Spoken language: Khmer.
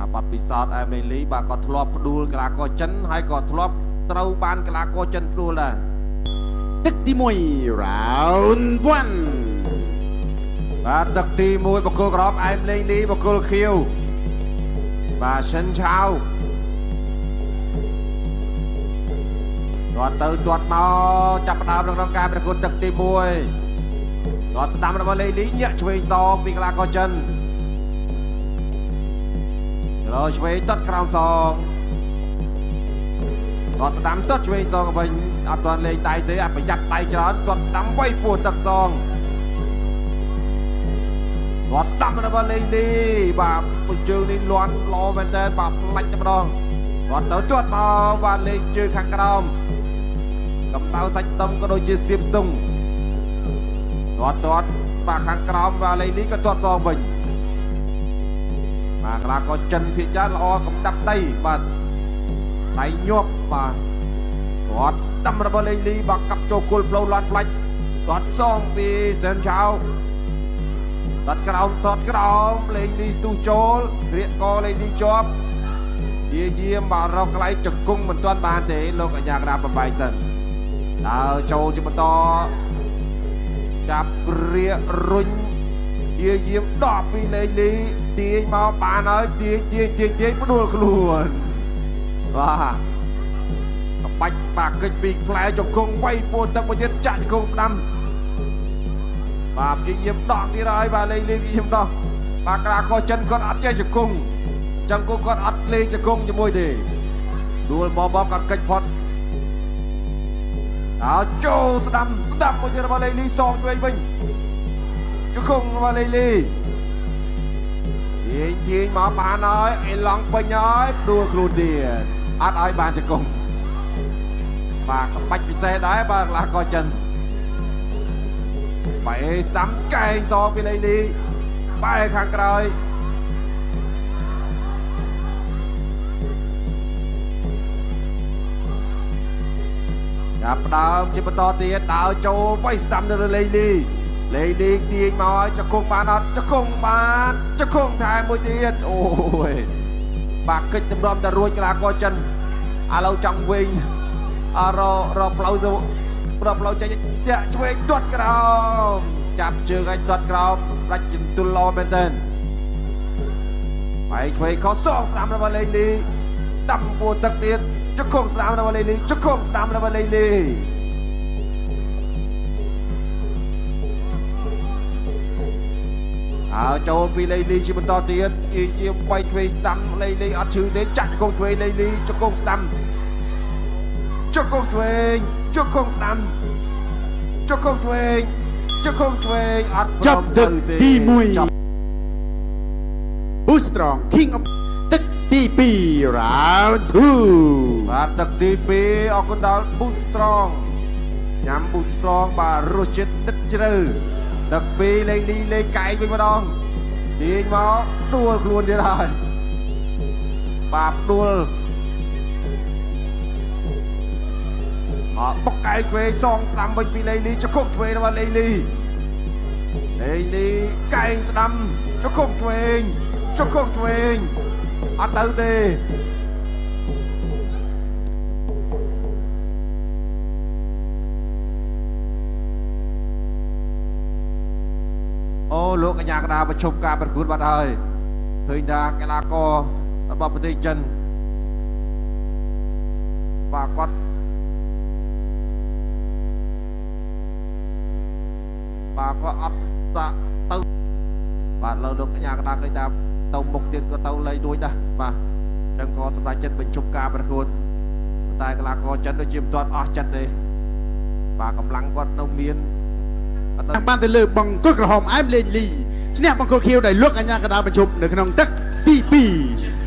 បាទបាត់ពិសោធន៍អែមលេងលីបាទក៏ធ្លាប់ផ្ដួលកីឡាករចិនហើយក៏ធ្លាប់ត្រូវបានកីឡាករចិនផ្ដួលដែរ ទឹកទី1 round 1 បាទទឹកទី1បង្គោលក្រហមអែមលេងលីបង្គោលខៀវបាទសិនឆាវទាត់ទៅទាត់មកចាប់ផ្ដើមក្នុងការប្រកួតទឹកទី1ទាត់ស្ដាំរបស់លេងលីញាក់ឆ្វេងសងពីកីឡាករចិនរយឆ្វេងទាត់ក្រោមសងទាត់ស្ដាំទាត់ឆ្វេងសងវិញអត់ទាន់លេងដៃទេអត់ប្រយ័ត្នដៃច្រើនទាត់ស្ដាំវៃពោះទឹកសង ទាត់ស្ដាំរបស់លេងលីបាទមួយជើងនេះលាន់ល្អមែនតើបាទផ្លាច់តែម្ដងទាត់ទៅទាត់មកបាទលេងជើងខាងក្រោមកម្ដៅសាច់ដុំក៏ដូចជាស្ទាបស្ទង់ទាត់ទាត់បាទខាងក្រោមបាទលេងលីក៏ទាត់សងវិញបាទកីឡាករចិនភាគច្រើនល្អកំដាប់ដីបាទដៃញាប់បាទទាត់ស្ដាំរបស់លេងលីបាទកាប់ចូលគល់ផ្លូវលាន់ផ្លាច់ទាត់សងពីសែនឆៅ ទាត់ក្រោមទាត់ក្រោមលេងលីស្ទុះចូលក្រៀកកលេងលីជាប់យាយាមបាទរកកន្លែងជង្គង់មិនទាន់បានទេលោកអញ្ញាក្រាបបំបាយសិនដើរចូលជាបន្តចាប់ក្រៀករុញយាយាមដកពីលេងលីទាញមកបានហើយទាញទាញទាញទាញផ្ដួលខ្លួនបាទក្បាច់បាទកិច្ចពីផ្លែជង្គង់វៃពោះទឹកមួយទៀតចាក់ជង្គង់ស្ដាំបាទព្យាយាមដោះទៀតហើយបាទលេងលេងព្យាយាមដោះបាទក្រាកចិនគាត់អត់ចេះជង្គង់ចឹងគាត់អត់លេងជង្គង់ជាមួយទេដួលមកមកគាត់កិច្ចផុតអើចូលស្ដាំស្ដាំមួយទៀតរបស់លេងលីសងឆ្វេងវិញជង្គង់របស់លេងលីទាញទាញមកបានហើយអេឡង់ពេញហើយដួលខ្លួនទៀតអត់ឲ្យបានជង្គង់បាទក្បាច់ពិសេសដែរបាទក្លាកចិនបែស្ដាំកែងសងពីលេងលីបែខាងក្រោយចាប់ផ្ដើមជាបន្តទៀតដើរចូលបែស្ដាំនៅលើលេងលីលេងលីទាញមកឲ្យជង្គង់បានអត់ជង្គង់បានជង្គង់ថែមមួយទៀតអូយបាទកិច្ចតម្រាំតែរួចកីឡាករចិនឥឡូវចង់វិញអររផ្លូវទៅរកផ្លូវចេញតាក់ឆ្វេងទាត់ក្រោមចាប់ជើងឲ្យទាត់ក្រោមផ្ដាច់ជំទល់ល្អមែនទែនបែកឆ្វេងខុសសងស្ដាំរបស់លេងលីដាំពោះទឹកទៀតជង្គង់ស្ដាំរបស់លេងលីជង្គង់ស្ដាំរបស់លេងលីអើចូលពីលេងលីជាបន្តទៀតជាបែកឆ្វេងស្ដាំលេងលីអត់ឈឺទេចាក់ជង្គង់ឆ្វេងលេងលីជង្គង់ស្ដាំជង្គង់ឆ្វេងជង្គង់ស្ដាំជង្គង់ឆ្វេងជង្គង់ឆ្វេងអត់ ចប់ទឹកទី1 Boost Strong King of ទឹកទី2 round 2 បាទទឹកទី2អរគុណដល់ Boost Strong ញ៉ាំ Boost Strong បាទរសជាតិដិតជ្រៅទឹក2លេងលីលេងកែងវិញម្ដងទាញមកដួលខ្លួនទៀតហើយបាទដួលអត់បុកកែងឆ្វេងសងស្ដាំវិញពីលេងលីជង្គង់ឆ្វេងរបស់លេងលីលេងលីកែងស្ដាំជង្គង់ឆ្វេងជង្គង់ឆ្វេងអត់ទៅទេអូលោកកញ្ញាកដាប្រជុំការប្រកួតបាត់ហើយឃើញថាកីឡាកររបស់ប្រទេសចិនបាទគាត់បាទគាត់អត់ដាក់ទៅបាទលោកកញ្ញាកដាឃើញថាទៅមុខទៀតក៏ទៅលេងរួចដែរបាទអញ្ចឹងក៏សម្រេចចិត្តបញ្ឈប់ការប្រកួតតែកីឡាករចិនដូចជាមិនទាន់អស់ចិត្តទេបាទកម្លាំងគាត់នៅមាន បានទៅលើបង្គោលក្រហមអែមលេងលីឈ្នះបង្គោលខៀវដែលលោកអញ្ញាកដាបញ្ឈប់នៅក្នុងទឹកទី2